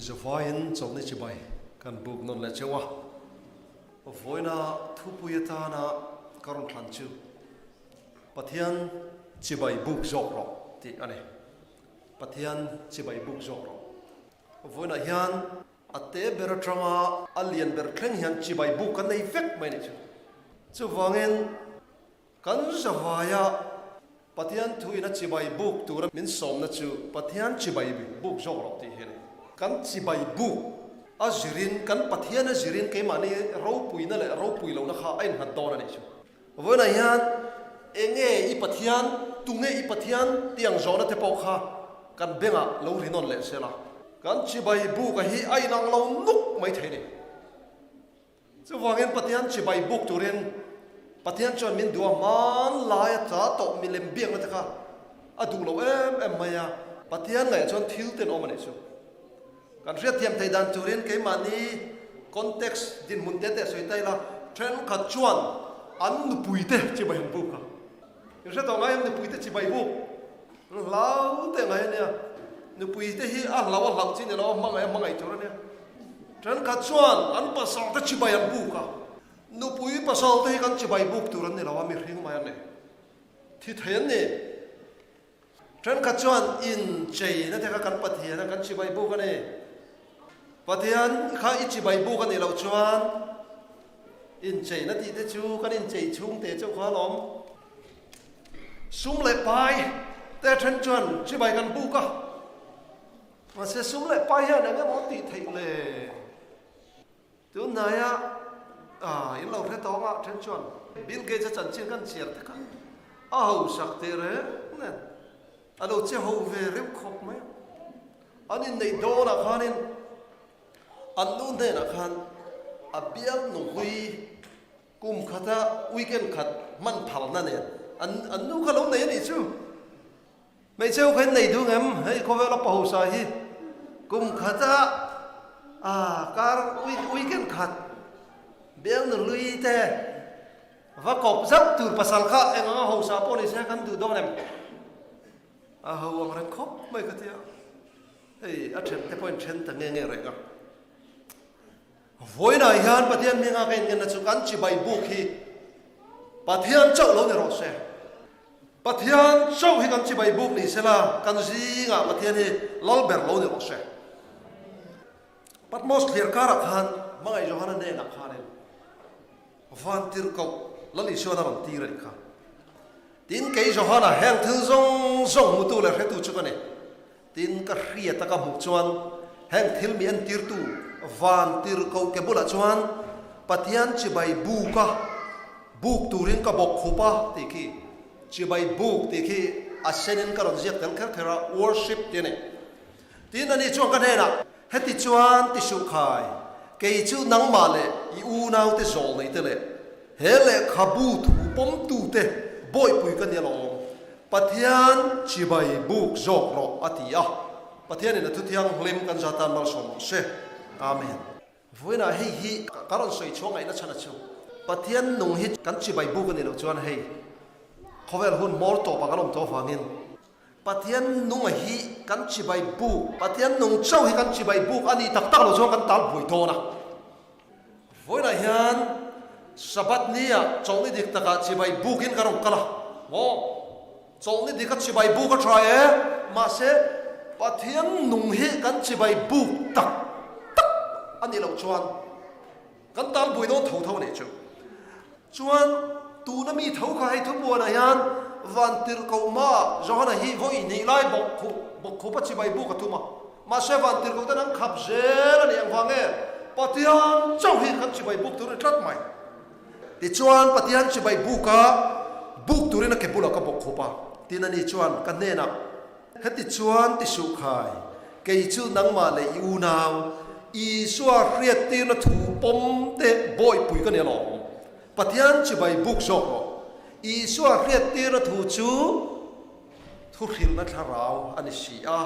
Zavaiin chawlhni chibai kan buk nawn leh cheu a, vawiina thupui atana ka rawn thlan chu Pathian chibai buk zawk rawh tih a ni. Pathian chibai buk zawk rawh. Vawiinah hian a te ber atanga a lian ber thleng hian chibai buk kan nei vek mai a nih chu. Chuvangin Kan zavaia Pathian thuin a chibai buk tura min sawmna chu Pathian chibai buk zawk loh tih hi a ni. Kan chibai buk a zirin, kan Pathian a zirin keimahni ropuina leh ropui lohna kha a innghat dawn a nih chu. Vawiinah hian enge i Pathian, tunge i Pathian tih ang zawhna te pawh kha kan bengah lo ri nawn leh sela. Kan chibai buk a hi a inang lo nuk mai thei a ni. Chuvangin Pathian chibai buk turin Pathian chuan min duh a, hmanlai a tla tawh milem biakna te kha a duh lo em em mai a, Pathian ngaih chuan thil ten awm a nih chu. Kan hriatthiam theih dan turin keimahni context dinhmun te te sawi ta ila, thenkhat chuan an nupui te chibai an buk a. In hre tawh ngai em nupui te chibai buk? Hlau te ngai a nia. Nupui te hi a hlau a hlauh chi ni lo a, hmangaih a hmangaih tur a nia. Thenkhat chuan an pasal te chibai an buk a, nupui pasal te hi kan chibai buk tur an ni lo a, mihring mai an ni. Thi thei an ni. Thenkhat chuan incheina te kha kan Pathian a kan chibai buk a ni. Pathian kha i chibai buk a nih loh chuan incheina tih te chu kan inchei chhung te chauh kha alawm. Sum leh pai te then chuan chibai kan buk a, mahse sum leh pai hian eng emaw tih theih le? Tunhnaia in lo hre tawng a then chuan Bill Gates a chanchin kan chhiar te kha a hausak teh reng nen a lo che ho ve reuh khawp mai a. An inneih dawnah khanin an nu hnenah khan a bial nuhui Kum khata weekend khat hman phalna nen an an nu kha lo nei a nih chu. Hmeichhe ho kha in nei duh ngem hei khawvela pahosa hi kum khata ah kar weekend khat bial nu hlui te va kawp zauh tur pasal kha eng anga hosa pawh ni se kan duh dawn em? A ho ang reng khawp mai ka tia hei a then te pawhin then ta nge nge reng a. Vawiinah hian Pathian hminga ka inngenna chu kan chibai buk hi Pathian chauh lo ni rawh se. Pathian chauh hi kan chibai buk ni sela kan zingah Pathian hi lal ber lo ni rawh se. Patmos thlir karah khan Hmangaih Johana hnenah khanin van tirhkoh Lal Isuan a rawn tir a nih kha. Tin, kei Johana heng thil zawng zawng hmutu leh hretu chu ka ni. Tin, ka hriat a ka hmuh chuan heng thil mi entirtu van tirhkoh ke bulah chuan Pathian chibai buk a buk turin ka bawk khup a tih khi chibai buk tih khi a senin ka rawn ziak tel kher kher a, worship tih a ni. Tin, ani chuan ka hnenah, Heti chuan ti suh khai, kei chu nangmah leh i unaute zawl nei te leh he lehkhabu thu pawmtute bawihpui ka ni alawm. Pathian chibai buk zawk rawh a ti a, Pathianin a thuthianghlim kan za tan malsawm rawh se. Amen. Vawiinah hei hi ka rawn sawi chhuah ngaihna chhan a chu. Pathian nung hi kan chibai buk a nih loh chuan hei khawvel hun hmawr tawpah kan awm tawh avangin Pathian nunga hi kan chibai buk, Pathian nung chauh hi kan chibai buk a nih tak tak loh chuan kan tal buai dawn a. Vawiinah hian Sabbath nia chawlhni dik takah chibai bukin kan rawn kal a, maw? Chawlhni dika chibai buk a tha e, mahse Pathian nung hi kan chibai buk tak tak a nih loh chuan kan tal bui dawn tho tho a nih chu. Chuan tuna mi tho kha hei thubuanah hian van tirhkoh hmaah Johana hi vawi hnih lai bawk khuh bawk khupa chibai buk a tum a. Mahse vantirhkoh ten an khap zel a nih ang vang e, Pathian chauh hi kan chibai buk tur a ni tlat mai. Tichuan Pathian chibai buka buk turin a ke bulah ka bawk khup a, tin ani chuan ka hnenah, Heti chuan ti suh khai, kei chu nangmah leh i unau, Isua hriattirna thu pawm te bawihpui ka ni alawm. Pathian chibai buk zawk rawh. Isua hriattirna thu chu Thuhrilhna thlarau a ni si a,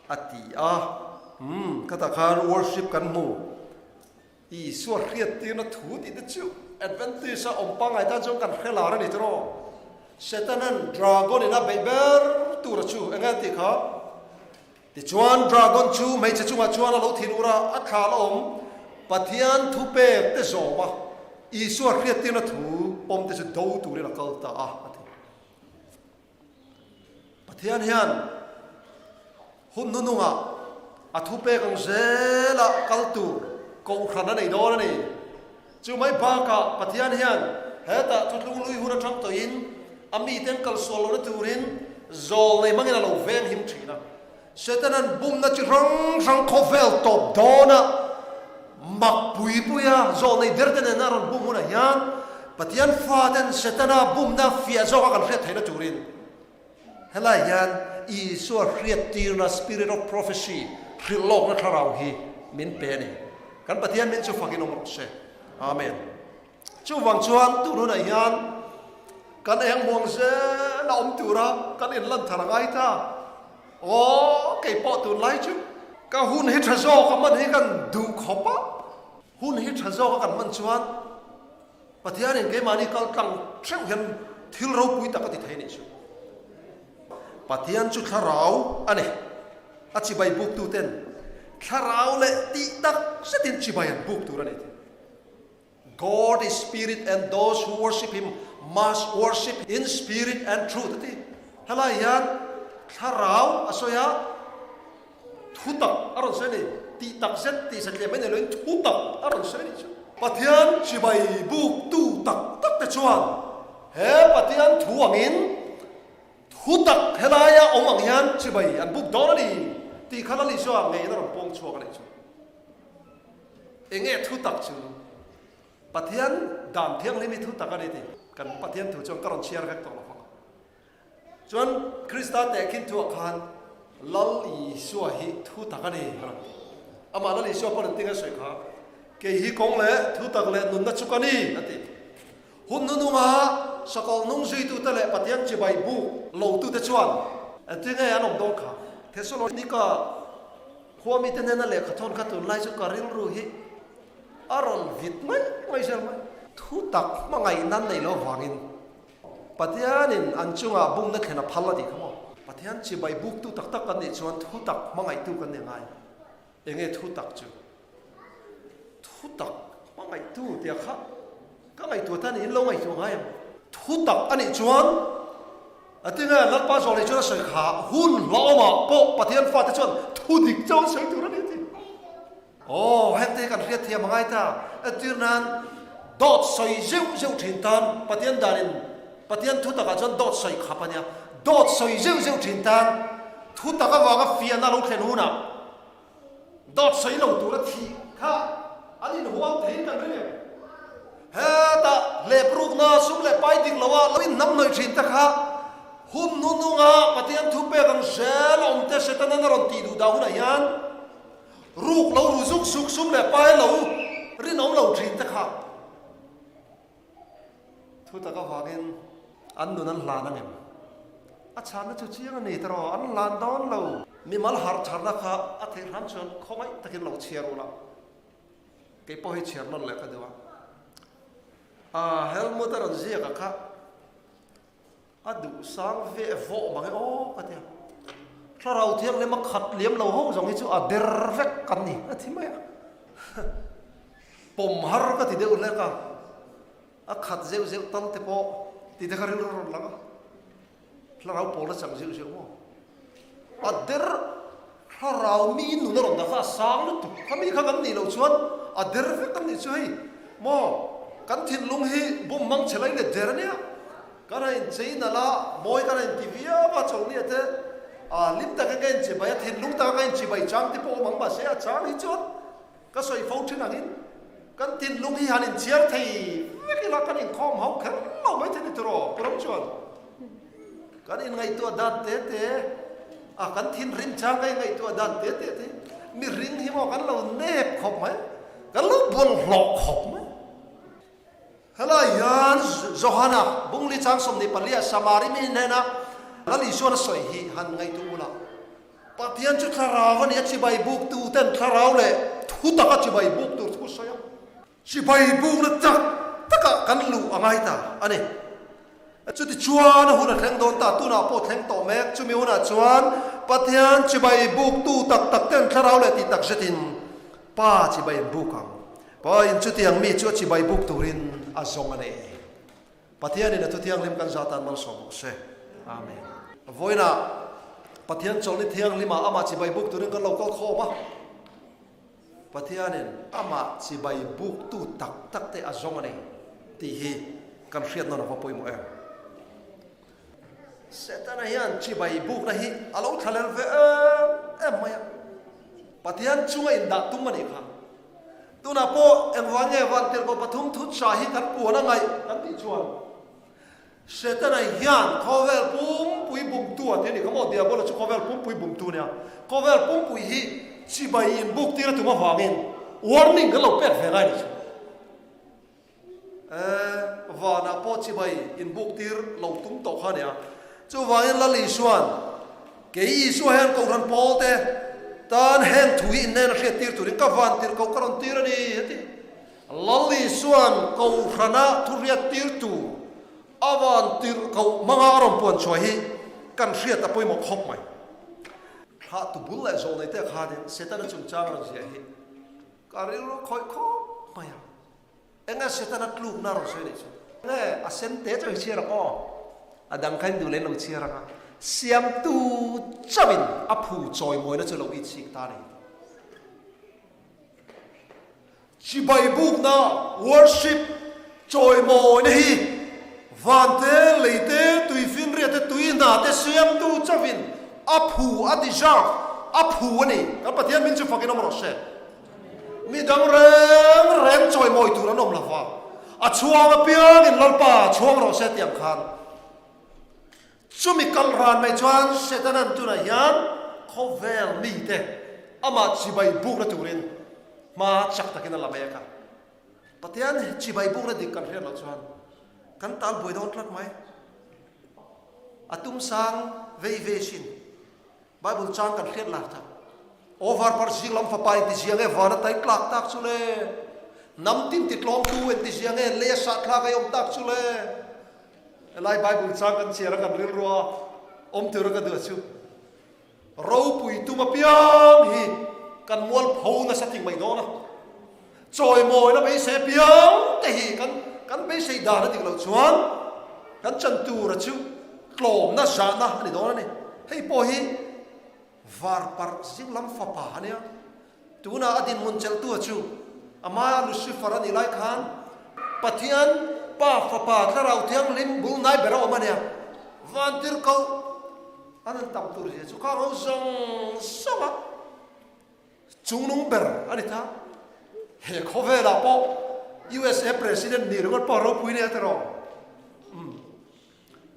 a ti a. Umm, khatah khan worship kan hmu. Isua hriattirna thu tih te chu Adventist a awm pangngai tan chuan kan hre lar a ni tiraw? Setanan dragon in a beih ber tura chu eng nge a tih kha? Tichuan, dragon chu hmeichhe chungah chuan a lo thin ur a, a thla la awm Pathian thupek te zawm a, Isua hriattirna thu pawm te chu do turin a kal ta a, a ti. Pathian hian hun hnunungah a thupek ang zela kal tur kohhran a nei dawn a ni. Chu mai bakah Pathian hian hetah thutlung lui hun atang tawhin a mite an kal sual lohna turin zawl nei hmangin a lo veng him thin a. Setanan bumna chi hrang hrang khawvel tawp dawna mak pui puia zawl nei der te nena a rawn bum hunah hian Pathian faten Setana bumna fiah zawka kan hriat theihna turin helai hian Isua hriattirna, spirit of prophecy, hrilh lawkna thlarau hi min pe a ni. Kan Pathian min chu fakin awm rawh se. Amen. Chuvang chuan tun hunah hian kan eng muang zel a awm tura kan inlan thar a ngai ta. Aw, kei pawh tunlai chu ka hun hi tha zawk a hman hi kan duh khawp a. Hun hi tha zawk a kan hman chuan Pathianin keimahni kal tlang theuh hian thil ropui tak a ti thei a nih chu. Pathian chu thlarau a ni. A chibai buktuten thlarau leh tih tak zetin chibai an buk tur a ni. God is spirit and those who worship him must worship in spirit and truth a ti. Helai hian thlarau a sawi a, thu tak a rawn sawi a ni. Tih tak zet tih satliah mai nei loin thu tak a rawn sawi a nih chu. Pathian chibai buktu tak tak te chuan he Pathian thu angin thu tak helaia awm ang hian chibai an buk dawn a ni tih kha Lal Isua ngeiin a rawn puang chhuak a nih chu. Enge thu tak chu Pathian dan thianghlim hi thu tak a ni tih kan Pathian thu chuan ka rawn chhiar vek tawh lo vang a. Chuan Krista tehkhin thuah khan Lal Isua hi thu tak a ni a rawn ti. Amah Lal Isua pawh rawn tinga sawi kha, Kei hi kawng leh thu tak leh nunna chu ka ni a ti. Hun hnununga sakawlh hnung zuitute leh Pathian chibai buk lotute chuan engtin nge an awm dawn kha? Thesalonika Khua mite hnena lehkha thawn kha tunlai chu ka rilru hi a rawn vit mai mai zel mai. Thu tak hmangaih nan nei lo vangin Pathianin an chungah bumna thlen a phal a tih kha maw? Pathian chibai buktu tak tak kan nih chuan thu tak hmangaihtu kan ni ngai. Enge thu tak chu? Thu tak hmangaihtu tia kha ka ngaihtuah ta niin lo ngaihtuah ngai ang. Thu tak a nih chuan a tinge Lalpa zawh leh chuan a sawi kha hun hlauhawmah pawh Pathian fate chuan thu dik chauh an sawi tur a ni a ti. Aw, hengte hi kan hriat thiam a ngai ta. Entir nan dawt sawi zeuh zeuh thin tan Pathian danin Pathian thu takah chuan dawt sawi khap a nia. Dawt sawi zeuh zeuh thin tan thu tak avanga fiahna lo thlen hunah Dawt sawi lo tura thih kha an inhuam theiin kan ring em? Hetah hlep rukna sum leh pai dik loa lo inhnamhnawih thin te kha hun hnununga Pathian thu pek ang zel a awm te Setanan a rawn tih duh dah hunah hian ruk lo ru zuk zuk sum leh pai lo rinawm lo thin te kha Thu tak avangin an nun an hlan ang em? A chhanna chu chiang a ni ta rawh, an hlan dawn lo. Mimal harh tharna kha a theih hram chuan khawngaih takin lo chhiar ula, kei pawh hi chhiar nawn leh ka duh a. Helmut a rawn ziak a kha. A duh sang ve vawh mang e aw ka ti a. Thlarau Thianghlim a khat liam lo ho zawng hi chu a der vek kan ni a thi mai a. Pawm har ka ti deuh hlek a, a khat zeuh zeuh tal te pawh ti te kha rilru rawn lang a. Thlarau pawl a chang zeuh zeuh maw. A der thlarau mi nun a rawn dah kha a sang lutuk. Khami kha kan nih loh chuan a der vek kan nih chu hei maw kan thinlung hi bum hmang che lai let der a nia. Kan a inchei nalh a, mawi kan a inti viau a, chawlhni a te a hlim takin ka inchibai a, thinlung taka ka inchibai chang te pawh awm ang mahse a chang hi chuan Ka sawi fo thin angin kan thinlung hi han inchhiar thei vek ila kan inkhawm ho kher lo mai thei ni tiraw Puram chuan kan inngaihtuah dan te te a kan thinrim chang ka inngaihtuah dan te te te mihring hi maw kan lo nep khawp mai kan lo bawlhhlawh khawp mai. Helai hian Johana Bungli chang 24 Samari mi hnena Lal Isuan a sawi hi han ngaihtuah ula. Pathian chu thlarau a ni a, chibai buk tu ten thlarau leh thu taka chibai buk tur thu sawi a. Chibai bukna tak takah kan luh a ngai ta a ni. Chutichuan a hun a thleng dawn ta, tunah pawh thleng tawh mek. Chumi hunah chuan Pathian chibai buktu tak tak ten thlarau leh tih tak zetin Pa chibai an buk ang. Pa in chutiang mi chu a chibai buk turin a zawng a nei. Pathianin a thuthianghlim kan zah tan malsawm rawh se. Amen. Vawiinah Pathian chawlhni thianghlimah amah chibai buk turin kan lo kal khawm a. Pathianin amah chibai buktu tak tak te a zawng a ni tih hi kan hriat nawn a va pawimawh em? Setana hian chibai bukna hi a lo thlalel ve em em mai a, Pathian chunga indah tum a nih kha. Tunah pawh engvang nge Vantirhkoh pathum thutsa hi kan puan a ngaih kan tih chuan Setana hian khawvel pumpui bumtu a ti a ni kha maw? Diabola chu khawvel pumpui bumtu a nia. Khawvel pumpui hi chibai in buk tir a tum avangin warning kan lo pek ve ngai ni chu. E, vanah pawh chibai in buk tir lo tum tawh kha a nia. Chuvangin Lal Isua'n, Kei Isua hian Kohhran pawl te tan heng thu hi innena hriat tir turin ka van tirh koh ka rawn tir a ni, a ti. Lal Isua'n Kohhrana thuriat tir tur a van tirh koh hmanga a rawn puan chhuah hi kan hriat a pawimawh khawp mai. Thlah tu bul leh zawh nei te khanin Setana chungchang a rawn ziah hi ka rilru khawih khawp mai a. Enge Setana tlukna a rawn sawi nih chu? Enge a sen te chu i chhiar ang aw? A dang kha in duh leh in lo chhiar ang a. Siamtu chauhin a phu chawimawina chu lo itsik ta a ni. Chibai bukna, worship, chawimawina hi van te, lei te, tui finriat te, tui hna te siamtu chauhin a phu, a deserve, a phu a ni. Kan Pathian min chu fakin awm rawh se. Mi dang reng reng chawimawi tur an awm lo va, a chhuang apiangin Lalpa chhuang rawh se tih ang khan. Chumi kal ran mai chuan Setanan tunah hian khawvel mite amah chibai bukna turin hma chak takin a la mek a. Pathian chibai bukna dik kan hriat loh chuan kan tal buai dawn tlat mai. A tum sang vei ve sin. Bible chang kan hriat lar tak. Aw varparh zing lam fapa in ti ziang e van a tai tlak tak chu le. Hnam tin ti tlawmtu en ti ziang e lei a sah thlak ei awm tak chu le. Helai Bible chang kan chhiar a kan rilru a awm tur a ka duh chu ropui tum apiang hi kan mualpho nasa thing mai dawn a, chawimawina beisei apiang te hi kan kan beisei dan a dik loh chuan kan chan tur a chu tlawmna zahna a ni dawn a ni. Hei pawh hi Varparh zing lam fapa a nia. Tunah a dinhmun chelhtu a chu amah Lucifer a nih lai khan Pathian Pa Fapa Thlarau Thianghlim bul nai ber a awm a nia. Vantirhkoh an han tam tur zia chu khang ho zawng zawng a chungnung ber a ni ta. He khawvelah pawh USA President nih ringawt pawh a ropui nia tiraw? Umm.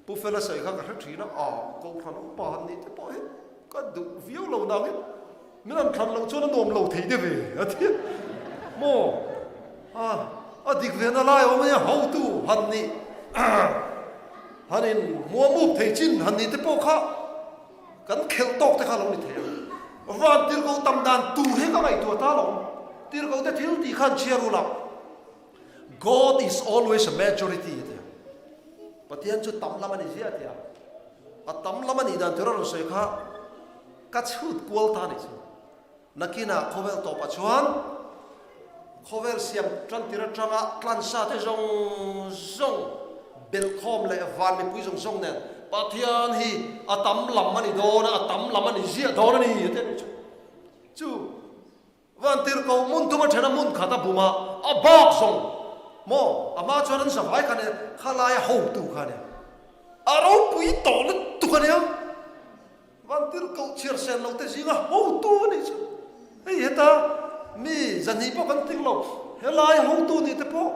Pu Fela sawi kha ka hre thin a, aw Kohhran upa han nih te pawh hi ka duh viau lo nangin min han thlan loh chuan a nuam lo thei deuh ve a ti a, maw a a dik ve na lai awm a nia hotu han nih han in muamup thei chin han nih te pawh kha kan khelh tawk te kha lo ni thei a, van tirhkoh tam dan tur hi ka ngaihtuah ta lo, tirhkoh te thil tih khan chhiar ula. God is always a majority a ti a. Pathian chu tam lam a ni ziah a ti a. A tam lam a nih dan tur a rawn sawi kha ka chhut kual ta a nih chu. Nakinah khawvel tawpah chuan khawvel siam tantir atanga tlansa te zawng zawng belhkhawm leh van mipui zawng zawng nen Pathian hi a tam lam a ni dawn a, a tam lam a ni ziah dawn a ni a ti a nih chu. Chu Vantirhkoh hmun thum a then a hmun khat a bum a, a bak zawng maw a hma chuan an zavai kha nia, khalaia hotu kha nia, a ropui tawh lutuk a nia, Vantirhkoh chhiar sen lo te zinga hotu a nih chu, hei heta mi zahnih pawh kan tling lo, helai hotu nih te pawh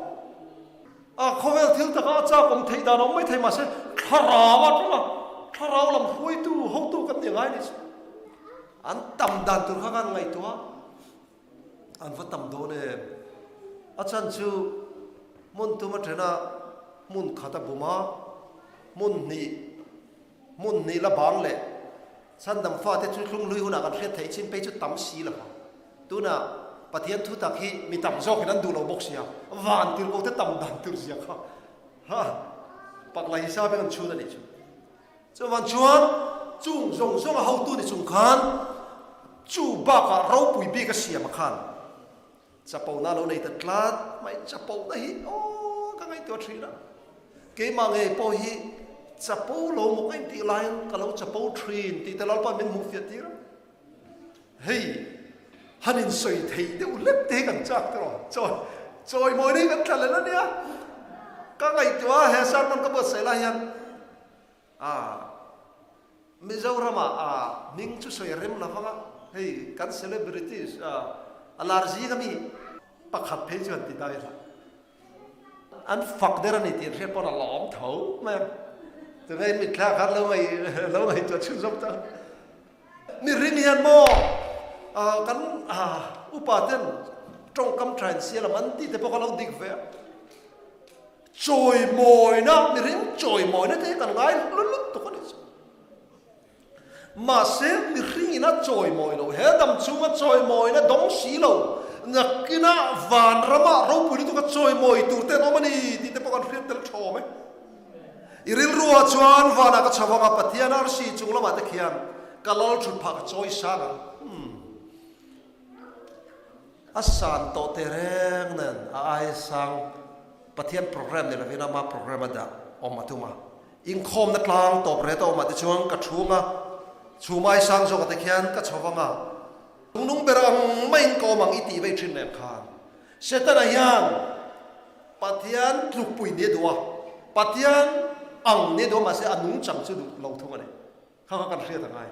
a khawvel thil taka a chak awm theih dan a awm mai thei mahse thlarau atanga thlarau lam hruaitu hotu kan ni ngai a nih chu. An tam dan tur kha kan ngaihtuah a, an va tam dawn em? A chhan chu hmun thum a then a, hmun khat a bum a, hmun hnih, hmun hnih la bang leh chhandam fate chu thlunghlui hunah kan hriat theih chin phei chu tam si lo va. Tunah Pathian thu tak hi mi tam zawkin an duh lo bawk sia, van tirhkoh te tam dan tur zia kha ha. Pakla hisapin an chhun a nih chu. Chuvang chuan chung zawng zawng a hotu ni chung khan chu bakah ropui bik a siam a khan chapona lo nei ta tlat mai. Chapona hi aw ka ngaihtuah thin a, keimah ngei pawh hi chapo lo maw ka intih laiin ka lo chapo thin tih te Lalpa min hmuh fiah tir a. Hei han insawi thei deuh hlek te hi kan chak tawh chawi chawimawi hi kan thla leh a nia. Ka ngaihtuah a he sermon ka buatsaih lai hian ah Mizoramah ah hming chu sawi a rem lo vang a, hei kan celebrities ah a lar zing ami pakhat phei chuan ti ta ila. An fak der a ni tih an hriat pawn a lawm tho mai a. Tunge in mitthla khan lo ngaih lo ngaihtuah chhunzawm ta. Mihring hian maw kan upa ten tawngkam tha in sial ang an tih te pawh kha lo dik ve a. Chawimawina mihring chawimawina te hi kan ngai hlu lutuk a nih chu. Mahse, mihring ina chawimawi lo, he dam chhunga chawimawina dawng si lo, nakina vanrama ropui lutuka chawimawi tur te an awm a ni tih te pawh kan hriat tel thawm e. I rilruah chuan vanah ka chho vang a, Pathian arsi chung lamah te khian ka lal thut phah ka chawi sang ang. Umm. A san tawh teh reng nen a ai sang Pathian program ni lovin ama program a dah awm a tum a. Inkhawmna tlang tawp ret a awmah te chuan ka chhung a, chhum ai sang zawkah te khian ka chho vang a, nung ber ang maiin ka awm ang i tih vei thin nen khan Setana hian Pathian tlukpui ni a duh a, Pathian ang ni a duh a mahse a nungchang chu duh lo thung a ni. Kha kha kan hriat a ngai.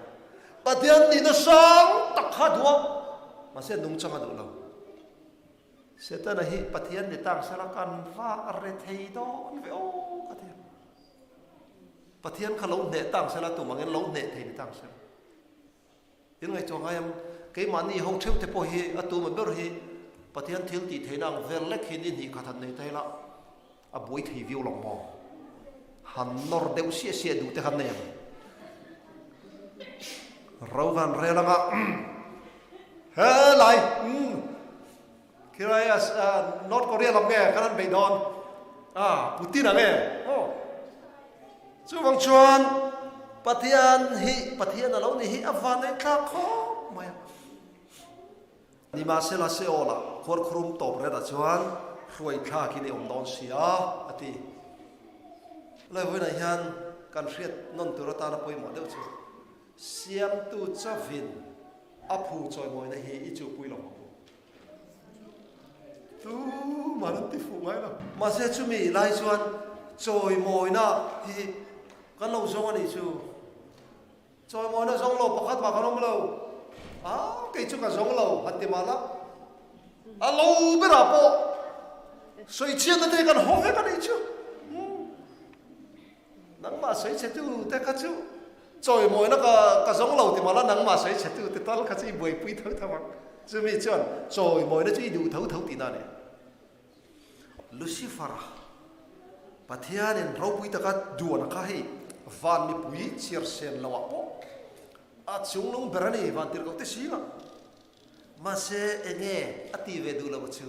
Pathian nihna sang tak kha a duh a, mahse a nungchang a duh lo. Setana hi Pathian ni tak sela kan va re thei dawn ve aw ka ti a. Pathian kha lo hneh tak sela tum angin lo hneh thei ni tak sela. In ngaihtuah ngai ang, keimahni ho theuh te pawh hi a tuma ber hi Pathian thil tih theihna ang vel lek hi ni hnih khat han nei ta ila a buai thei viau lo maw? Han nawr deuh siah siah duh te khan nei ang. Ro khan rel anga helai umm khilai North Korea lam nge kan han beih dawn a Putin a nge aw chuvang chuan Pathian hi Pathian a lo ni hi a van ei thlak khawp mai a. Nimahsela Seol-ah khuarkhurum tawp retah chuan hruai thlakin i awm dawn si a, a ti. Lai vawiinah hian kan hriat nawn tur atana pawimawh deuh chu Siamtu chavin a phu chawimawina hi i chuhpui lo ang u. Tuman an ti fuh ngai lo. Mahse chumi lai chuan chawimawina hi kan lo zawng a nih chu. Chawimawina zawng lo pakhat mah kan awm lo. A, kei chu ka zawng lo, han ti mah la. A lo berah pawh sawichhiatna te kan haw vek a nih chu. Nangmah sawichhetu te kha chu chawimawina ka ka zawng lo ti mah la, nangmah sawichhetu te tal kha chu i buaipui tho tho ang. Chumi chuan chawimawina chu i duh tho tho tihna a ni. Lucifer-a Pathianin ropui taka duan kha hei van mipui chhiar sen loah pawh a chunglung ber a ni, van tirhkoh te singah. Mahse enge a ti ve duh loh chu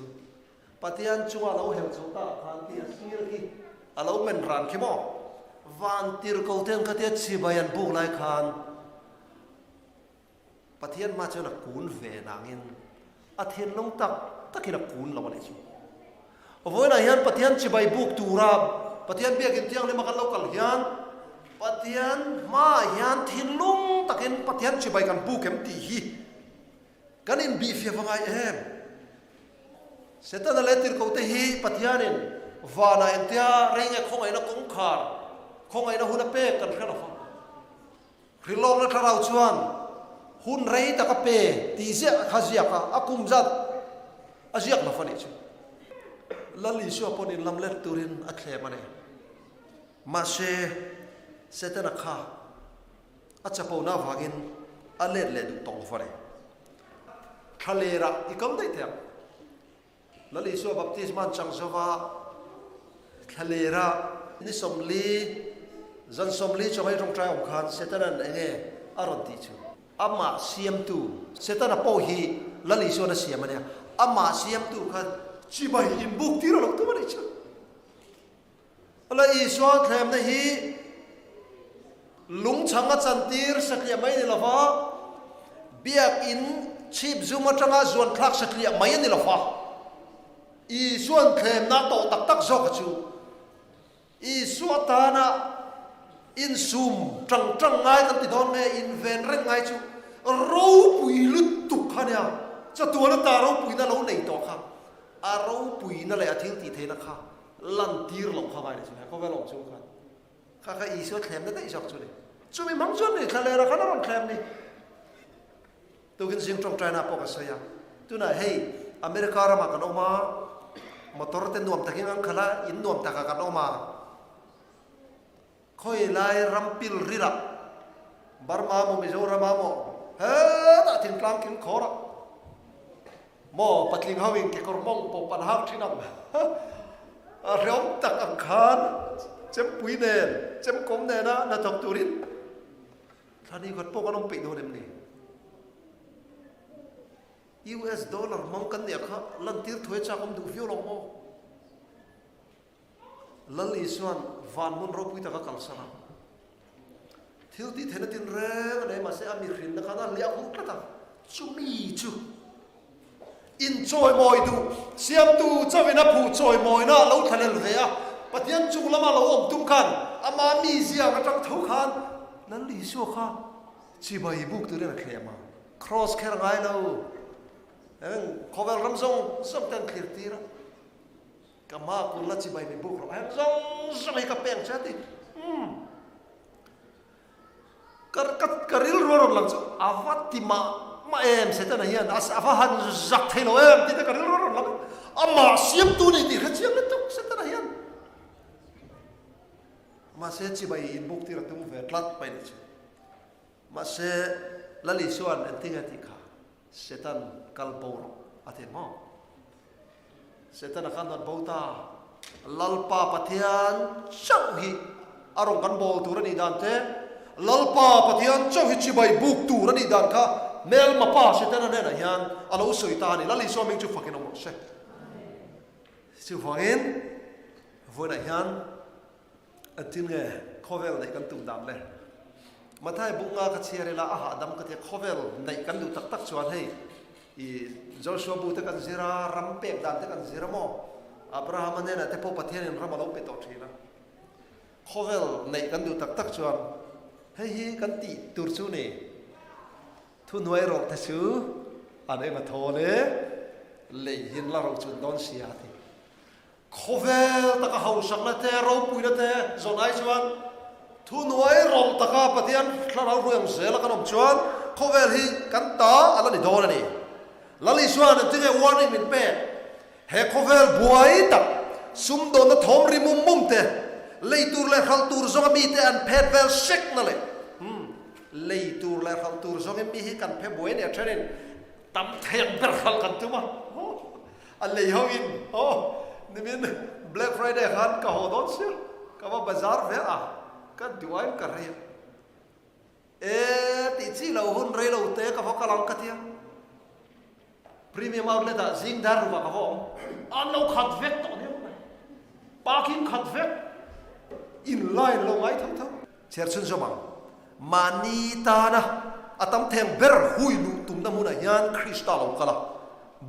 Pathian chunga lo hel zo ta khan ti a sir khi a lo men ran khi maw? Van tirhkoh ten khatia chibai an buk lai khan Pathian hma chuan a kun ve nangin a thinlung tak takin a kun lo a nih chu. Vawiinah hian Pathian chibai buk tura Pathian biakin thianghlima kan lo kal hian Pathian hmaah hian thinlung takin Pathian chibai kan buk em tih hi kan inbihfiah va ngai em? Setana leh tirhkohte hi Pathianin vanah engtia rei nge khawngaihna kawngkhar, khawngaihna hun a pek kan hre lo va. Hrilhlawkna thlarau chuan hun rei tak a pe tih ziah kha ziak a, a kum zat a ziak lo a nih chu. Lal Isua pawn inlam let turin a thlem a ni. Mahse, Setana kha a chapona avangin a let leh duh tawh lo a ni. Thlalerah i kal daih thei ang. Lal Isua baptisma an chang zova thlalera ni 40 zan 40 chaw hei tawngtai awm khan Setanan enge a rawn tih chu? Amah siamtu Setana pawh hi Lal Isuan a siam a nia, amah siamtu kha chibai inbuk tir a lo tum a nih chu. La Isua thlemna hi lungchhang a chantir satliah mai a ni lo va, biakin chhip zum atanga zuan thlak satliah mai a ni lo va, Isua'n thlemna a tawh tak tak zawk a chu. Isua tana insum tang tang ngai kan ti dawn nge, inven reng ngai chu ropui lutuk kha nia, chatuan ata ropuina lo nei tawh kha, a ropuina leh a thil tih theihna kha lantir loh kha ngai leh chu he khawvel awm chung khan kha kha Isua thlemna daih zawk chu ni. Chumi hmang chuan ni thlalera khan a rawn thlem ni. Tukin zing tawngtaina pawh ka sawi a, tunah hei America ramah kan awm a, motor te nuam takin an khalh a, in nuam takah kan awm a, khawi lai ram pil rilah Burma maw Mizoram ah maw hetah thingtlang kil khawr ah maw patling ho in kekawr mawng pawp an hak thin ang a hreawm tak ang khan chempui nen chemkawm nena hnathawk turin Thla ni khat pawh kan awm peih dawn em ni? US dollar hmang kan nia kha lantir thuai chak awm duh viau lo maw? Lal Isuan van hmun ropui taka kalsan a, thil tih theihna tinreng a nei mahse a mihrinna khan a hliah huh tlat a, chumi chu Inchawimawi duh siamtu chauhin a phu chawimawina a lo thlalel ve a, Pathian chung lama lo awm tum khan ama mizia ang atang tho khan Lal Isua kha chibai buk turin a thlem a, Kraws kher ngai lo, eng khawvel ram zawng zawng te an thlir tir a, ka hma kun la chibai mi buk rawh, heng zawng zawng hi ka peng che a ti. Umm. Ka ka ka rilru a rawn lang chu a va ti mah mah em Setana hian a a va han zak thei lo em tih te ka rilru a rawn lang a, amah siamtu ni tih hre chiang lutuk Setana hian mahse chibai inbuk tir a tum ve tlat mai ni chu. Mahse Lal Isua'n engtin nge tih kha Setan kal bo rawh a ti maw? Setana khan rawn bo ta. Lalpa Pathian chauh hi a rawn kan bawl tur a nih dan te, Lalpa Pathian chauh hi chibai buk tur a nih dan kha hmelma pa Setana hnenah hian a lo sawi ta a ni. Lal Isua hming chu fakin awm rawh se. Chuvangin vawiinah hian Engtin nge khawvel neih kan tum dan le? Mathai buk nga ka chhiar ila a hahdam ka tia khawvel neih kan duh tak tak chuan hei i Joshua bu te kan zir a, ram pek dan te kan zir a maw? Abrahama hnenah te pawh Pathianin ram a lo pe tawh thin a. Khawvel neih kan duh tak tak chuan hei hi kan tih tur chu ni. Thuhnuai rawh te chu an eng a thawl e, lei hin la rochun dawn sia a ti. Khawvel taka hausakna te, ropuina te zawn ai chuan thuhnuai rawlh taka Pathian thlarau hruai ang zela kan awm chuan khawvel hi kan ta a la ni dawn a ni. Lal Isua'n engtinge warning min pek? He khawvel buai tak, sumdawnna thawm ri mum mum te, lei tur leh hralh tur zawnga mite an phet vel sekna leh, hmm, lei tur leh hralh tur zawngin mi hi kan phe buai a ni a thenin tam thei ang ber hralh kan tum a. A lei ho in aw nimin Black Friday khan ka haw dawn sia, ka va bazar ve a, ka duain ka rei a, e tih chi lo hun rei lo te ka va kal ang ka tia, Premium Outlet ah zing dar rukah ka va awm, an lo khat vek tawh nia mai, parking khat vek, in line lo ngai tho tho. Chhiar chhunzawm ang, mahni tana a tam theng ber hui luh tumna hmunah hian Krista lo kal a.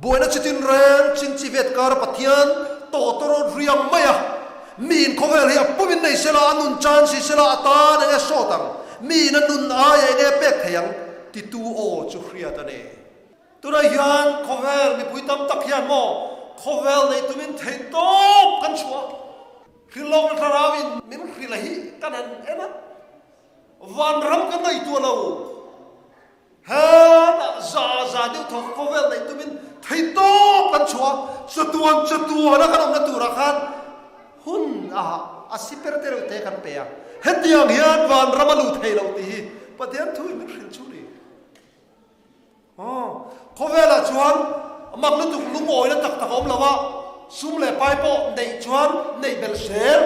Buaina chitin reng chinchi vet kara Pathian tawtawrawt riang mai a, miin khawvel hi a pumin nei sela, a nun chan si sela, a tan enge sawt ang, miin a nun aia enge pek thei ang titu aw chu hriat a ni. Tunah hian khawvel mipui tam tak hian maw khawvel nei tumin theihtawp kan chhuah. Hrilhlawkna thlarauin min hrilh a hi kan han en a, vanram kan ngaihtuah lo. Hetah za za deuh thawk khawvel neih tumin theihtawp kan chhuah a, chatuan chatuana kan awmna turah khan hun a a siper te reuh te kan pe a. Hetiang hian vanram a luh thei lo tih hi Pathian thuin min hrilh chu ni. Aw, khawvelah chuan mak lutuk lungawina tak tak a awm lo a, sum leh pai pawh neih chuan neih belh zel,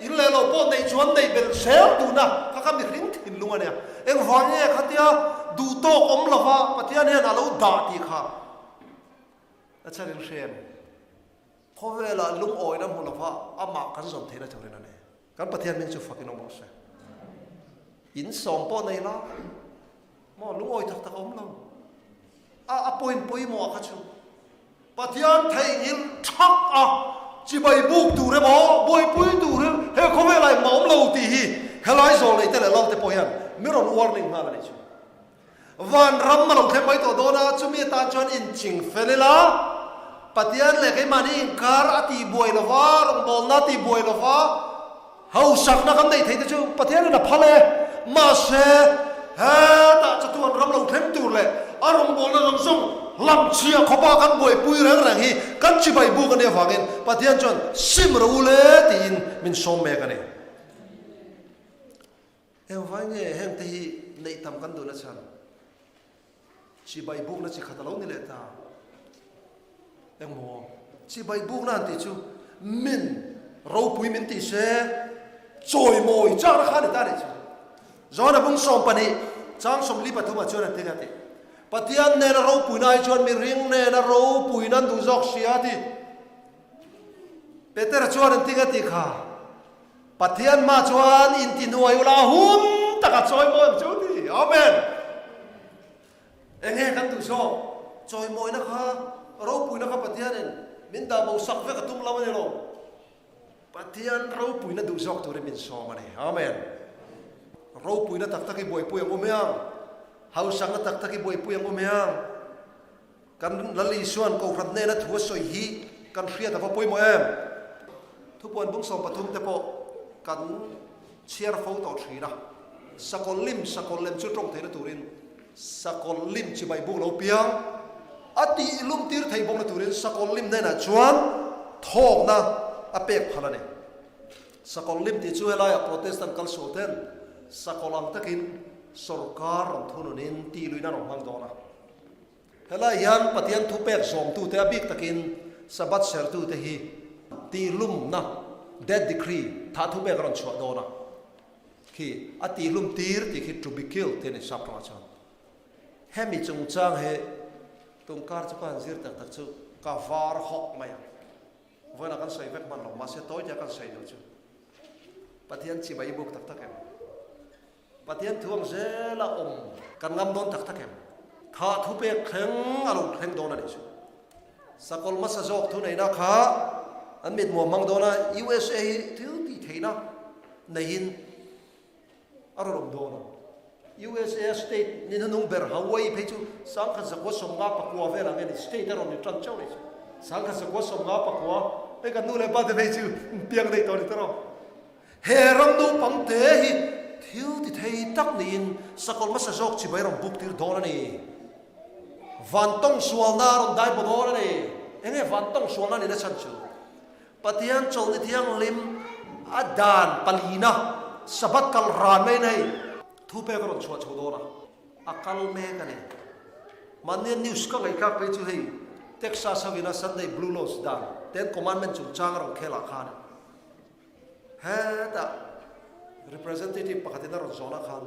in leh lo pawh neih chuan neih belh zel duhna kha kha mihring thinlung a nia. Engvang nge khatia duh tawk awm lova Pathian hian a lo dah tih kha a chhan in hrem. Khawvelah lungawina hmu lova amah kan zawm theihna turin a ni. Kan Pathian hming chu fakin awm rawh se. In sawm pawh nei la maw lungawi tak tak a awm lo. A a point pawimawh ah kha chu Pathian theihnghilh thak a chibai buk tur emaw buaipui tur in he khawvel ah engmah awm lo tih hi helai zawl nei te leh lal te pawh hian mi rawn warning nghal a nih chu. Vanram a lo thleng mai tawh dawn a, chumi atan chuan inching fel ila, Pathian leh keimahni inkar a tihbuai lo va, rawngbawlna a tihbuai lo va, hausakna kan neih theih te chu Pathianin a phal e. Mahse, hetah chatuan ram lo thleng tur leh a rawngbawlna zawng zawng hlamchhiah khawpa kan buaipui reng reng hi kan chibai buk a nih avangin Pathian chuan sim rawh u le tiin min sawm mek a ni. Engvai nge hengte hi neih tam kan duhna chhan? Chibai bukna chi khat a lo ni leh ta. Engmaw? Chibai bukna han tih chu min ropui min tih se chawimawi chakna kha a ni ta nih chu. Johana bung 12 chang 43 ah chuan an ti nia tih. Pathian nena ropuina ai chuan mihring nena ropuina an duh zawk sia a ti. Petera chuan an ti nia tih kha. Pathian hma chuan intihnuai ula hun tak a chawimawi ang chu ti. Amen. Enge kan duh zawk? Chawimawina kha, ropuina kha Pathianin min dah bo sak vek a tum lo a ni lo. Pathian ropuina duh zawk turin min sawm a ni. Amen. Ropuina tak tak i buaipui ang u miang. Hausakna tak tak i buaipui ang u miang. Kan Lal Isua'n Kohhran hnena thu a sawi hi kan hriat a va pawimawh em? Thupuan bung 13 te pawh kan chhiar fo tawh thin a. Sakawlh lim, sakawlh lem chu tawng theihna turin sakawlh lim chibai buk lo piang a tih lum tir thei bawkna turin sakawlh lim hnenah chuan thawkna a pek phal a ni. Sakawlh lim tih chu helaiah Protestant kal sual ten sakawlh ang takin sorkar rawn thununin tih luihna rawn hmang dawn a. Helai hian Pathian thupek zawmtute a bik takin Sabbath sertute hi tihlumna, death decree, thah thupek a rawn chhuah dawn a. Khi a tihlum tir tih khi to be killed tih a ni sap tawngah chuan. Hemi chungchang hi tungkar chu ka han zir tak tak chu ka var hawk mai ang. Vawiinah kan sawi vek hman lo, mahse tawitea kan sawi duh chu Pathian chibai buk tak tak em? Pathian thu ang zela awm kan ngam dawn tak tak em? Thah thu pek thleng a lo thleng dawn a nih chu. Sakawlh hmasa zawk thu neihna kha an mitmuam hmang dawn a, USA hi thil tih theihna neihin a rawn awm dawn a. USA state ni hnuhnung ber Hawaii phei chu 1959 velah nge ni state a rawn ni tan chauh a nih chu. 1959 hei kan nu leh pa te phei chu piang daih tawh a ni tawh rawh. He ram naupang te hi thil ti thei tak niin sakawlh hmasa zawk chibai rawn buk tir dawn a ni. Vantawng sualna a rawn dai baw dawn a ni. Enge vantawng sualna nihna chhan chu? Pathian chawlhni thianghlim a dan palina Sabbath kal ran mai in hei thupek a rawn chhuah chho dawn a, a kal mek a ni. Mahnia news ka ngaihthlak phei chu hei Texas ho ina Sunday Blue Laws dan Ten Commandment chungchang a rawn khel ah khan Hetah representative pakhatin a rawn zawn ah khan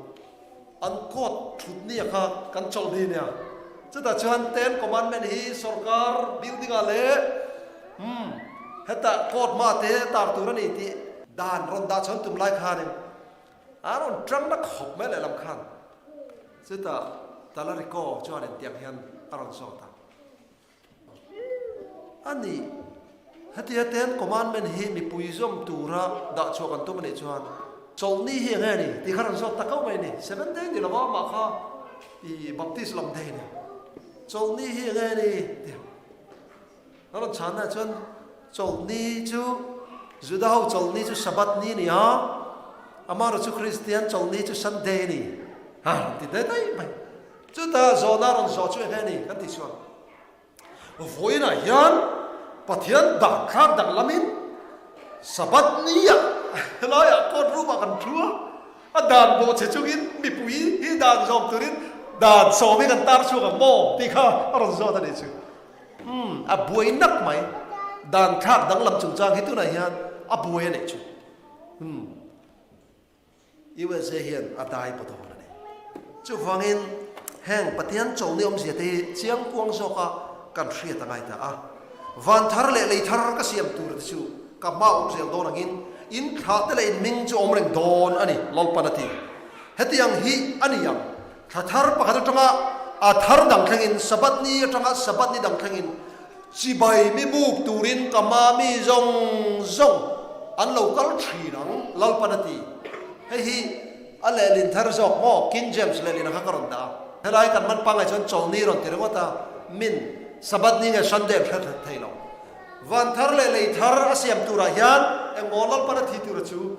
an court thut nia kha kan chawlh ni nia. Chutah chuan Ten Commandment hi sorkar building ah leh umm hetah court hma te tar tur a ni tih dan rawn dah chhawn tum lai khanin a rawn tang na khawp mai lehlam khan. Chutah Talarico chuanin tiang hian a rawn zawt a. A ni, hetia Ten Commandment hi mipui zawm tura dah chhuah kan tum a nih chuan Chawlhni hi eng nge ni tih kha rawn zawt ta kau mai a ni. Seventh Day ni lova amah kha i Baptist lam day a ni. Chawlhni hi eng nge ni tih a rawn chhan naah chuan Chawlhni chu Juda ho chawlhni chu Sabbath ni a ni a, amaherawhchu Kristian chawlhni chu Sunday a ni a rawn ti daih daih mai. Chutah zawhna rawn zawh chu enge ni kan tih chuan vawiinah hian Pathian dan thlak danglamin Sabbath niah helaiah court room ah kan thu a, a dan bawh che chungin mipui hi dan zawm turin dan sawm hi kan tar chhuak ang maw tih kha a rawn zawt a nih chu. Umm a buai nak mai, dan thlak danglam chungchang hi tunah hian a buai a nih chu. Umm. USA hian a dai paw dawn a ni. Chuvangin heng Pathian chawlni awmzia te hi chiang kuang zawka kan hriat a ngai ta a. Van thar leh lei thar ka siam tur te chu ka hma awm zel dawn angin. In thlah te leh in hming chu awm reng dawn a ni, Lalpan a ti. Hetiang hi a ni ang, thla thar pakhat atanga a thar dang thlengin, Sabbath ni atanga Sabbath ni dang thlengin, chibai mi buk turin ka hma mi zawng zawng an lo kal thin ang, Lalpan a ti. Hei hi a lehlin thar zawk maw? King James lehlin a kha ka rawn dah a. Helai kan hman pangngai chuan chawlni rawn ti ringawt a, min Sabbath ni nge Sunday an hre thei lo. Van thar leh lei thar a siam turah hian engmaw Lalpan a thi tura chu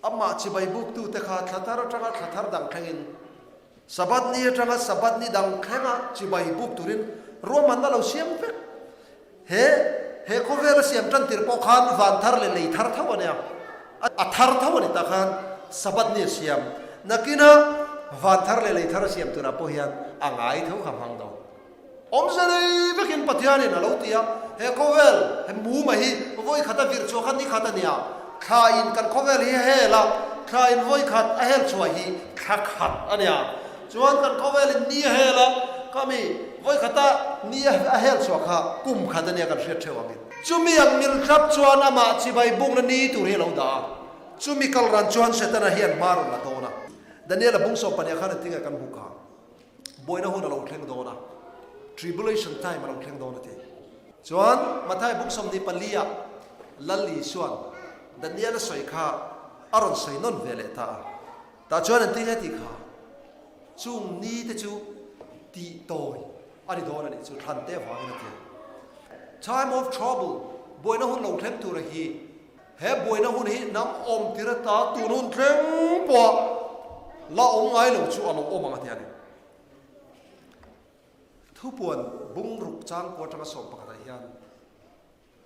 amah chibai buktute kha thla thar atanga thla thar dang thlengin Sabbath ni atanga Sabbath ni dang thlenga chibai buk turin ruahmanna lo siam vek. He he khawvel a siam tan tir pawh khan van thar leh lei thar tho a nia. A thar tho a ni tak khan Sabbath ni a siam. Nakina van thar leh lei thar a siam turah pawh hian a ngai tho kha hmang dawn. Awmze nei vekin Pathianin a lo ti a, he khawvel, he muma hi vawi khat a virh chhuah kha ni khat a nia, thla in kan khawvel hi a hel a, thla in vawi khat a hel chhuah hi thla khat a nia. Chuan kan khawvel in ni a hel a, khami vawi khata ni a hel chhuah kha kum khat a nia kan hriat theuh angin. Chumi ang mil thlap chuan amah chibai bukna ni tur hi a lo dah a, chumi kal ran chuan Setana hian hma rawn la dawn a. Daniel-a bungsawm pahniha khan engtin nge kan hmu kha? Buaina hun a lo thleng dawn a, tribulation time a lo thleng dawn a ti. Chuan Mathai buk 24 ah Lal Isua'n Daniel a sawi kha a rawn sawi nawn ve leh ta a. Tah chuan an ti nge tih kha chung ni te chu tih tawi a ni dawn a nih chu thlan te avangin a ti a. Time of trouble, buaina hun lo thleng tura hi He buaina hun hi hnam awm tir ata tun hun thleng pawh la awm ngai lo chu a lo awm ang a ti a ni. Thupuan bungruk changkua atanga 11 ah hian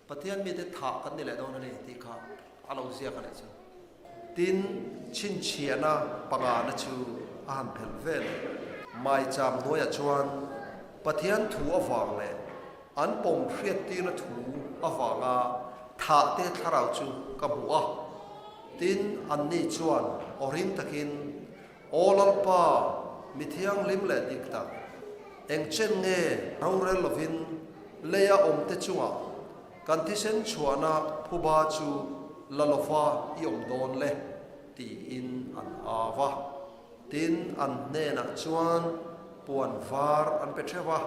Pathian mite thah kan ni leh dawn a ni tih kha a lo ziak a nih chu. Tin, chhinchhiahna pangana chu a han phelh ve leh. Maicham hnuaiah chuan Pathian thu avang leh An pawm hriattirna thu avanga thahte thlarau chu ka hmu a, tin, anni chuan aw ring takin, Aw Lalpa, mi thianghlim leh dik tak, eng chen nge rorel lovin leia awmte chungah kan thisen chhuahna phuba chu la lova i awm dawn le? tiin an au a. Tin, an hnenah chuan puan var an pe theuh a.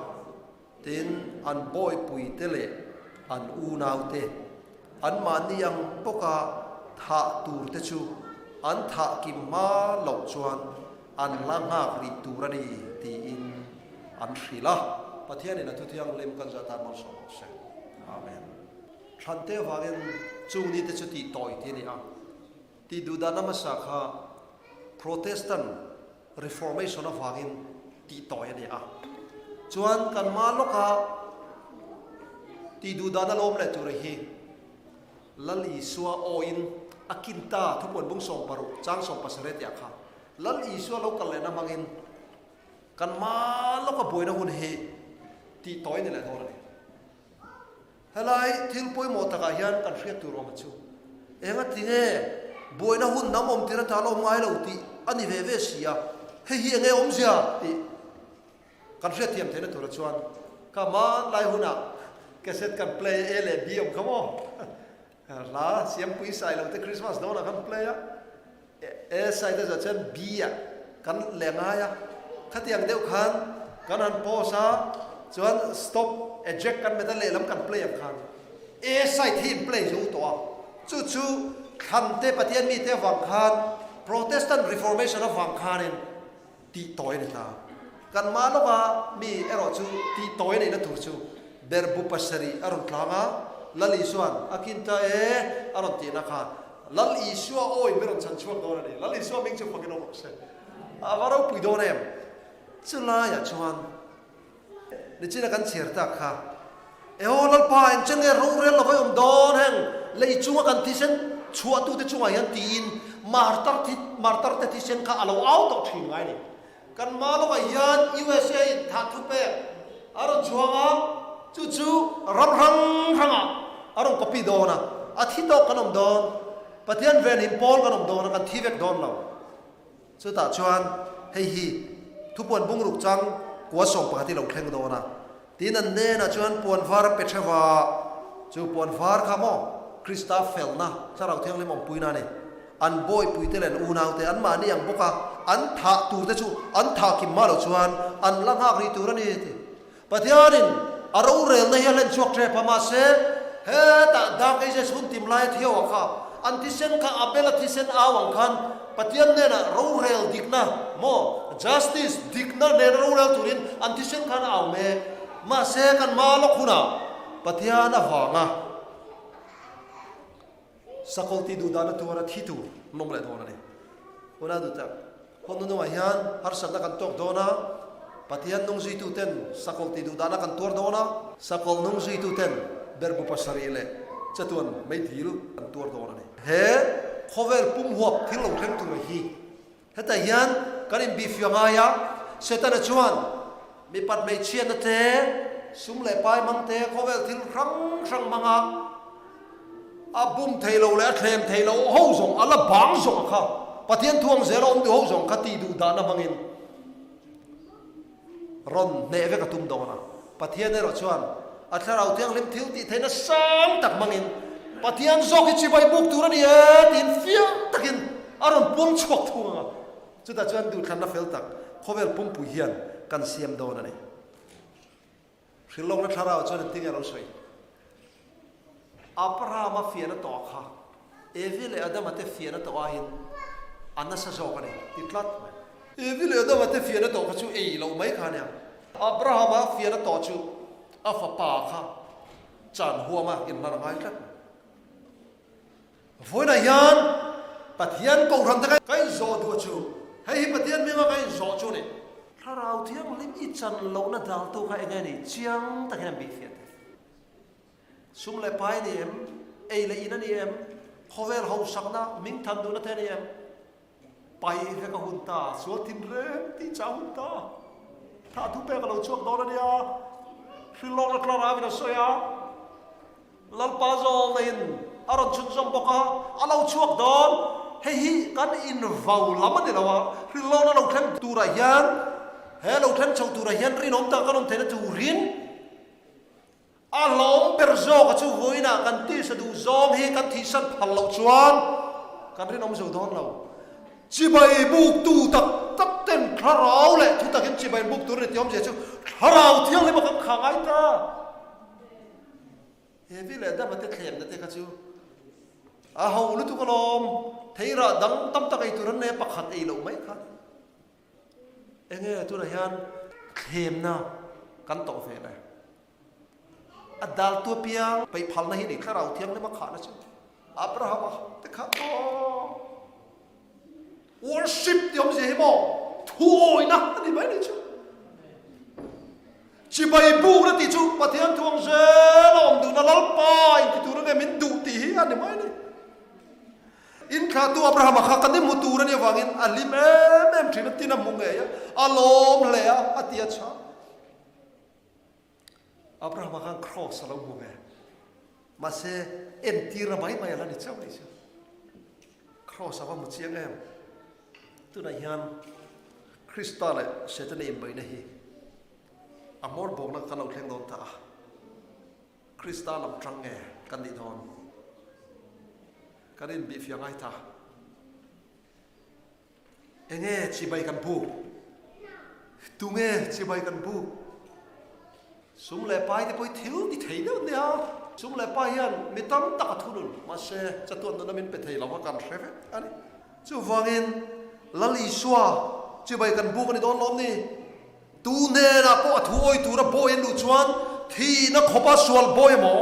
Tin, an bawipuite leh an unaute, anmahni ang bawka thah turte chu an thah kim hma loh chuan an la nghak rih tur a ni tiin an hrilh a. Pathianin a thuthianghlim kan zah tan malsawm rawh se. Amen. Thlante avangin chung nite chu tih tawi tih a ni a. Tih duhdanna hmasa kha Protestant Reformation avangin tih tawi a ni a. Chuan kan hma lawka tih duh dan a lawm leh tur hi Lal Isua awin a kin ta thupuan bung 16 chang 17 tih ah kha Lal Isua lo kal lehna hmangin kan hma lawka buaina hun hi tih tawi a ni leh dawn a ni. Helai thil pawimawh takah hian kan hriat tur awm a chu. Eng a ti nge buaina hun dang awm tir atan a awm ngai lo tih a ni ve ve si a, hei hi enge awmzia tih kan hriatthiam theihna tura chuan ka hmanlai hunah cassette kan play A leh B awm kha maw? Hla Siampui Sailo te Christmas dawnah kan play a, A side a zawh chuan B ah kan leh ngai a, khatiang deuh khan kan han pause a, chuan stop, eject kan met a lehlam kan play ang khan A side hi in play zo tawh a, chu chu thlan te Pathian mite avang khan Protestant Reformation avang khanin tih tawi a ni ta. Kan mah lawka mi erawh chu tih tawi a neihna tur chu berhbu pasarih a rawn tlang a, Lal Isua'n a kin ta e a rawn tihna kha Lal Isua awi min rawn chhan chhuak dawn a ni. Lal Isua hming chu fakin awm rawh se. A va ropui dawn em? Chulaiah chuan Nichina kan chhiar tak kha, Eho Lalpa, eng chen nge rorel lo vai awm dawn heng lei chunga kan thisen chhuahtute chungah hian tiin martar thi martar te thisen kha a lo au tawh thin ngai ni. Kan hma lawkah hian USA in thah thu pek a rawn chhuang a, chu chu ram hrang hrangah a rawn copy dawn a, a thi tawk kan awm dawn, Pathian venhim pawl kan awm dawn a, kan thi vek dawn lo. Chutah chuan hei hi thupuan bungruk chang kua 11 hi lo thleng dawn a, tin an hnenah chuan puan var a pe theuh a, chu puan var kha maw? Krista felna, Thlarau Thianghlim awmpuina a ni. An bawipuite leh an unaute anmahni ang bawka an thah turte chu an thah kim hma loh chuan an la nghak rih tur a ni, a ti. Pathianin a rorelna hi a hlen chhuak tep a, mahse, hetah Dark Ages hun tim laia thiauah kha an thisen kha Abel-a thisen au ang khan Pathian hnenah rorel dikna maw, justice, dikna nena rorel turin an thisen khan a au mek. Mahse, kan hma lawk hunah Pathian avanga Sakawlh tih duh dahna tuara thi tur an awm leh dawn a ni. Hun a duh tak. Hun nunungah hian harsatna kan tawk dawn a, Pathian nung zuituten sakawlh tih duh dahna kan tuar dawn a, sakawlh nung zuituten berhbu pasarih leh chatuan meidil kan tuar dawn a ni. He khawvel pum huap thil lo thleng tur hi hetah hian kan inbihfiah ngai a, Setana chuan mipat hmeichhiatna te, sum leh pai hmang te, khawvel thil hrang hrang hmanga A bum thei lo leh a thlem thei lo ho zawng, a la bang zawng a kha. Pathian thuang zela awm duh ho zawng kha tih duh dahna hmangin rawn hneh vek a tum dawn a. Pathian erawh chuan a Thlarau Thianghlim thil tih theihna sang tak hmangin Pathian zawk hi chibai buk tur a ni e tiin fiah takin a rawn puang chhuak thung ang a. Chutah chuan duhthlanna fel tak khawvel pumpui hian kan siam dawn a ni. Hrilhlawkna thlarau chuan engtin nge a lo sawi? Abrahama fiahna tawh kha Evi leh Adama te fiahna tawh aiin a nasa zawk a ni ti tlat mai. Evi leh Adama te fiahna tawh kha chu ei loh mai kha a nia. Abrahama fiahna tawh chu a fapa kha chan huama inhlan a ngai tlat mai. Vawiinah hian Pathian Kohhran te ka inzawh duh chu, hei hi Pathian hminga ka inzawh chu a ni. Thlarau Thianghlim i chan lohna daltu kha eng nge ni? Chiang takin an bihfiah thei. Sum leh pai a ni em? Ei leh in a ni em? Khawvel hausakna, hmingthan duhna te a ni em? Pai vek a hun ta, sual thin reng tih chah a hun ta. Thah thu pek a lo chhuak dawn a nia. Hrilhlawkna thlarauin a sawi a, Lalpa zawlneiin a rawn chhunzawm bawk a, a lo chhuak dawn. Hei hi kan invau lam a ni lo a, hrilhlawkna lo thleng turah hian, he lo thleng chho turah hian rinawm taka kan awm theihna turin, A hlawm ber zawk a chu vawiinah kan tisa duh zawng hi kan thihsan phal loh chuan kan rinawm zo dawn lo. Chibai buktu tak tak ten thlarau leh thu takin chibai buk tur a ni tih awmzia chu thlarau thianghlim a kan kha ngai ta. Hevi leh dama te thlemna te kha chu a ho lutuk alawm, theirah dang tam tak ei tur an nei a, pakhat ei loh mai kha. Enge tunah hian thlemna kan tawh ve le? A daltu apiang peih phalna hi ni Thlarau Thianghlim a khahna chu Abrahama te kha aw worship tih awmzia hi maw thuawina a ni mai ni chu. Chibai bukna tih chu Pathian thuang zel a awm duhna Lalpa inti tur ange min duh tih hi a ni mai ni. Inthlahtu Abrahama kha kan inhmu tur a nih avangin a hlim em em thin a, tin a hmu ngei a, a lawm hle a, a ti a chhang. Abrahama khan kraws a lo hmu ve. Mahse, entirna mai mai a la ni chauh ni chu. Kraws a va hmu chiang em. Tunah hian Krista leh Setana inbeihna hi a hmawr bawkna kan lo thleng dawn ta a. Krista lam tang nge kan nih dawn? Kan inbihfiah ngai ta. Enge chibai kan buk? Tunge chibai kan buk? Sum leh pai te pawh hi thil ti thei deuh nia. Sum leh pai hian mi tam tak a thunun, mahse chatuan nuna min pe thei lo kha kan hre vek a ni. Chuvangin Lal Isua chibai kan buk a ni dawn lawm ni? Tu hnenah pawh a thuawi tura bawi an luh chuan thihna khawpa sual bawi emaw,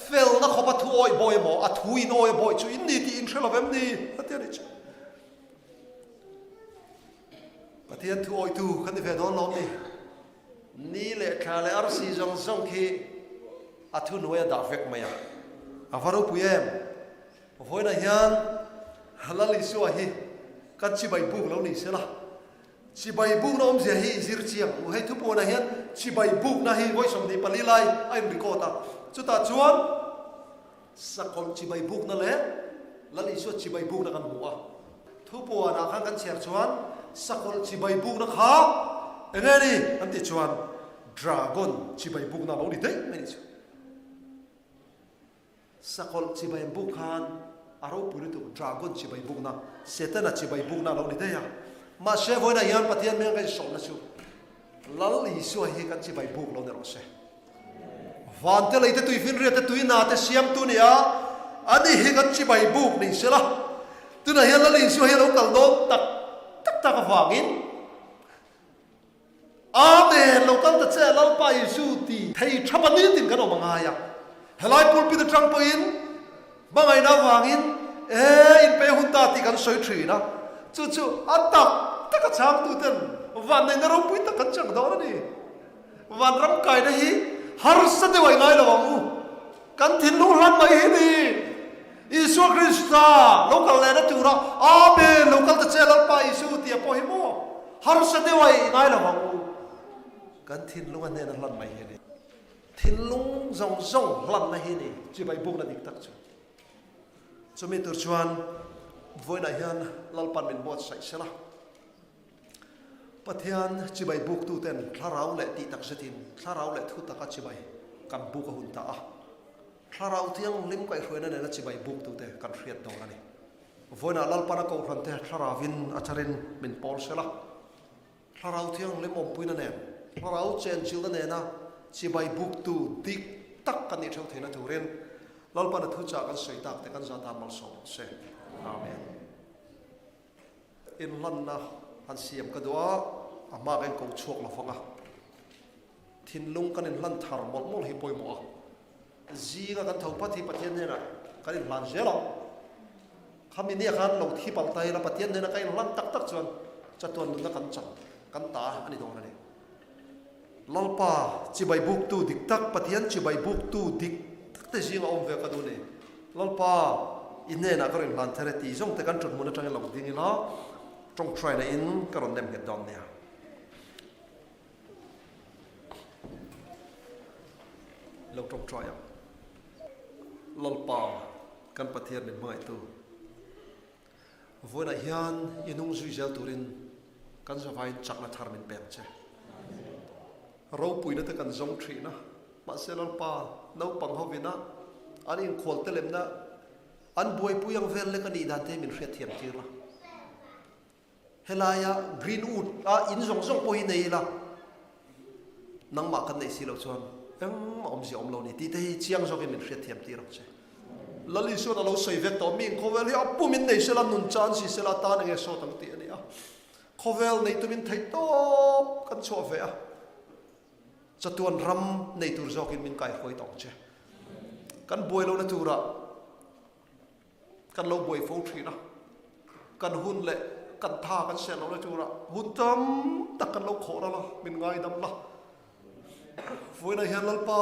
felna khawpa thuawi bawi emaw, a thu in awi a bawi chu in ni tih in hre lo vem ni? A ti a nih chu. Pathian thuawitu kan ni ve dawn lawm ni? Ni leh thla leh arsi zawng zawng khi a thuhnuai a dah vek mai a, a va ropui em? Vawiinah hian Lal Isua hi kan chibai buk lo ni sela, Chibai bukna awmzia hi i zir chiang u. Hei thupuanah hian chibai bukna hi vawi 24 lai a in record a. Chutah chuan sakawlh chibai bukna leh Lal Isua chibai bukna kan hmu a. Thupuanah khan kan chhiar chuan sakawlh chibai bukna kha eng nge ni kan tih chuan dragon chibai bukna a lo ni daih mai nih chu. Sakawlh chibai an buk khan a ropui lutuk dragon chibai bukna, Setana chibai bukna a lo ni daih a. Mahse vawiinah hian Pathian hmel ka insawmna chu Lal Isua hi kan chibai buk lo ni rawh se. Vante leite tuifinriate tuina te siamtu ni a, ani hi kan chibai buk ni sela. Tunah hian Lal Isua hi a lo kal dawn tak tak tak avangin Amen! Lo kal ta che Lalpa Isu ti thei tha pahnih tin kan awm a ngai a. Helai pulpit atang pawhin hmangaihna avangin e inpe hun ta tih kan sawi thin a. Chu chu a tak tak a chhangtu ten vanneihna ropui tak kan chang dawn a ni. Vanram kaina hi harsa deuh a i ngai lo ang u. Kan thinlung hlan mai hi ni. Isua Krista lo kal lehna tura Amen! Lo kal ta che Lalpa Isu tia pawh hi maw harsa deuh a i ngai lo ang u. Kan thinlung a hnena hlan mai hi ni. Thinlung zawng zawng hlanna hi ni chibai bukna dik tak chu. Chumi tur chuan vawiinah hian Lalpan min buatsaih sela. Pathian chibai buktuten thlarau leh tih tak zetin thlarau leh thu taka chibai kan buk a hun ta a. Thlarau thianghlim kaihhruaina nena chibai buktute kan hriat dawn a ni. Vawiinah Lalpana Kohhrante thlarauvin a charin min pawl sel a. Thlarau thianghlim awmpuina nen, thlarau chenchilhna nena chibai buktu dik tak kan nih theuh theihna turin Lalpana thuchah kan sawi tak te kan zah tan malsawm rawh se. Amen. Inhlanna han siam ka duh a, a hma ka inko chhuak lo vang a. Thinlung kan inhlan thar mawlh mawlh hi pawimawh a. Zinga kan tho phat hi Pathian hnenah kan inhlan zel ang. Khami nia khan lo thi palh ta ila Pathian hnena ka inhlan tak tak chuan chatuan nunna kan chang, kan ta a ni dawn a ni. Lalpa chibai buktu dik tak, Pathian chibai buktu dik tak te zinga awm ve ka duh ni. Lalpa, i hnenah ka rawn inhlan thar e tih zawng te kan ṭut hmun aṭangin lo ding ila, ṭawngṭhaina in ka rawn nem nghet dawn nia. Lo ṭawngṭhai ang. Lalpa, kan Pathian min hmangaihtu, vawiinah hian i nung zui zel turin kan zavaiin chakna thar min pek che. Ropuina te kan zawng ṭhin a, mahse Lalpa, naupang hovina an inkhual te lemna an buaipui ang vel lek a nih dan te hi min hriatthiam tir la. Helaia Greenwood a in zawng zawng pawh hi nei ila, nangmah kan neih si loh chuan engmah awmzia awm lo ni tih te hi chiang zawkin min hriatthiam tir ang che. Lal Isuan a lo sawi vek tawh, mi khawvel hi a pum in nei sela, nun chan si sela, tan enge sawt ang tih a ni a. Khawvel nei tumin theih tawp kan chhuah ve a, chatuan ram nei tur zawkin min kaihruai tawh ang che. Kan buai lohna turah Kan lo buai fo thin a, kan hun leh kan tha kan sian lohna tura hun tam tak kan lo khawh ral a, min ngaidam la. Vawiinah hian Lalpa,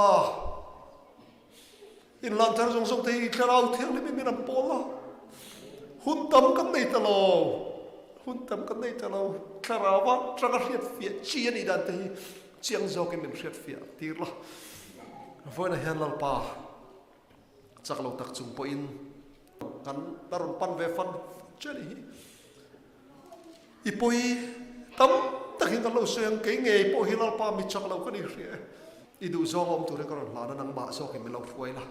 inlan thar zawng zawng te hi thlarau thianghlim in min an pawl a, hun tam kan nei ta lo, hun tam kan nei ta lo, thlarau a tanga hriat fiah chi a nih dan te hi chiang zawkin min hriat fiah tir la. Vawiinah hian Lalpa, Chak lo tak chung pawhin kan la rawn pan ve fan che ni hi. I pawi tam takin kan lo sawi ang, kei ngei pawh hi Lalpa mi chak lo ka ni hria e. I duh zawng a awm turin ka rawn hlan a, nangmah zawkin min lo hruai la.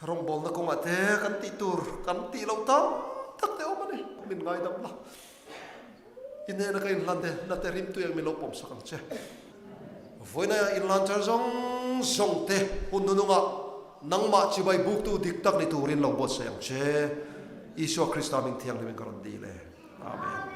Rawngbawlna kawngah te kan tih tur kan tih loh tam tak te awm a ni, min ngaidam la. I hnena ka inhlan te, na te rimtui ang min lo pawm sak ang che. Vawiina inhlan thar zawng zawng te hun nunungah nangmah chibai buktu dik tak ni turin lo buatsaih ang che. Isua Krista hming thianghlimin ka rawn dil e. Amen.